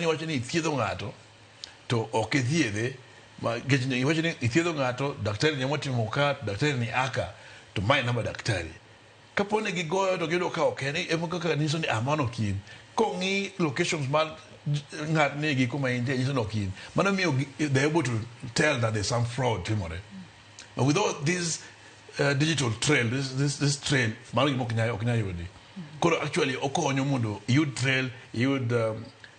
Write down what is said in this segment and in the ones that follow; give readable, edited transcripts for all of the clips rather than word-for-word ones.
iwacho ni ithiedho ng'ato to ok ithiedhe nikech iwacho ni ithiedho ng'ato daktari ni emotimo ka daktari ni aka to mae namba daktari. Kapo ni gigoyo to giyudo ka ok en ema kaka nyiso ni ah mano ok in. Kong'i locations mar ng'at ni gi kuma intie nyiso ni ok in. Mano miyo they're able to tell that there's some fraud timore. But without this digital trail, this trail, mano gima ok nyal yudi. Koro actually okonyo mondo iyud trail, iyud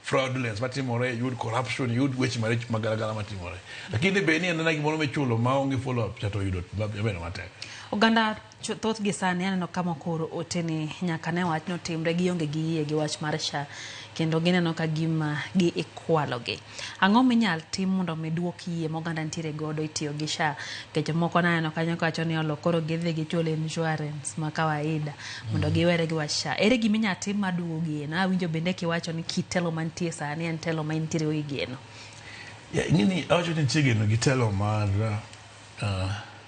fraudulence matimore, iyud corruption, iyud weche maricho magalagala matimore. Lakini be ni anena gimoro michulo maonge follow up cha to yudo bedo matek. Oganda thoth gi sani aneno ka moko oro ote ni nyaka ne wachno timre gionge gi yie gi wach mar SHA kendo gineno ka gima gi ikwalogi. Ang'o minyal tim mondo mi duok yie ma oganda nitiere godo e tiyo gi SHA? Nikech jomoko naneno kanyo kawacho ni olo koro gidhi gichul insurance ma kawaida mondo giwere gi wach SHA. Ere gima inyal tim mar duogo geno? Awinjo bende kiwacho ni kit telo mantie sani en telo ma intiere go gi geno. Yeah, ing'eni awacho ni nitie geno gi telo mar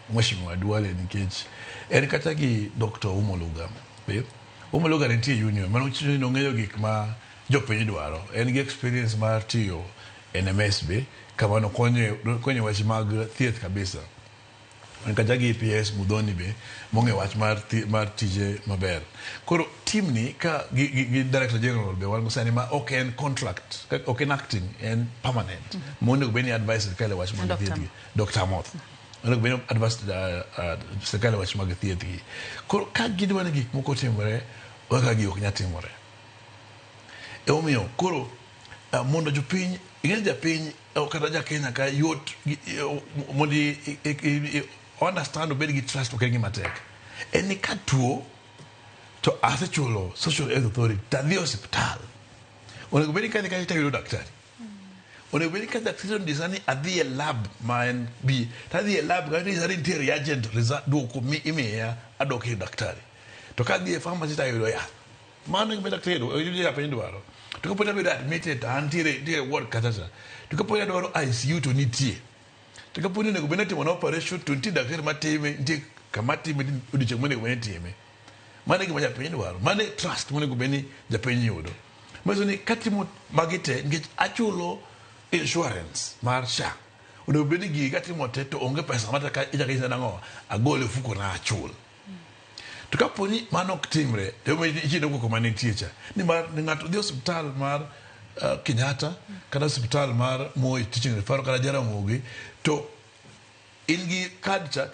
Mheshimiwa Duale nikech en kata gi Dr. Ouma Oluga. Be Ouma Oluga ne nitie union mano nyiso ni nong'eyo gik ma jopiny dwaro. En gi experience mar tiyo NMS be kama nokonyo wach mag thieth kabisa. En kata gi PS Muthoni be mong'eyo wach mar tije maber. Koro team ni ka gi Director General be wan go sani ma ok en contract, ok en acting, en permanent. Monego bed ni advice sirkal e wach mag thieth gi. Dr. Amoth. Onego bed ni advice sirkal e wach mag thieth gi. Koro ka gidwa ni gik moko otimore, kaka gi ok nyal timore. Emomiyo koro mondo jopiny, ing'e japiny kata ja Kenya ka yot mondo understand obed gi trust ok en gima tek. En ni ka tuo to asechulo Social Health Authority to adhi e osiptal. Onego bed ni kadhi kacha tayudo daktari. Onego bed ni ka daktari onyisa ni adhi e lab ma en B to adhi e lab kanyo tinyisa ni nitie reagent result duoko mi imiya adok ir daktari. To kadhi e pharmacy tayudo yath. Mano e gima daktari japiny dwaro. To kapo ni abedo admitted to antiere nitie ward kacha cha. To kapo ni adwaro ICU to nitie. To kapo ni onego bed ni itimona operation to nitie daktari matime, nitie kama time odiochieng' monego bed ni itime. Mano e gima japiny dwaro. Mano e trust monego bed ni japiny yudo. Manyiso ni katimo magi te nikech achulo insurance mar SHA. Onego bed ni gigi katimo te to onge pesa ma ichako inyisa nang'o agol e ofuko na achul. To kapo ni mano ok timre, to ichino koko ma nitie cha. Nimar ng'ato dhi osiptal mar Kenyatta kata osiptal mar Moi Teaching Referral kata Jaramogi to in gi kad cha.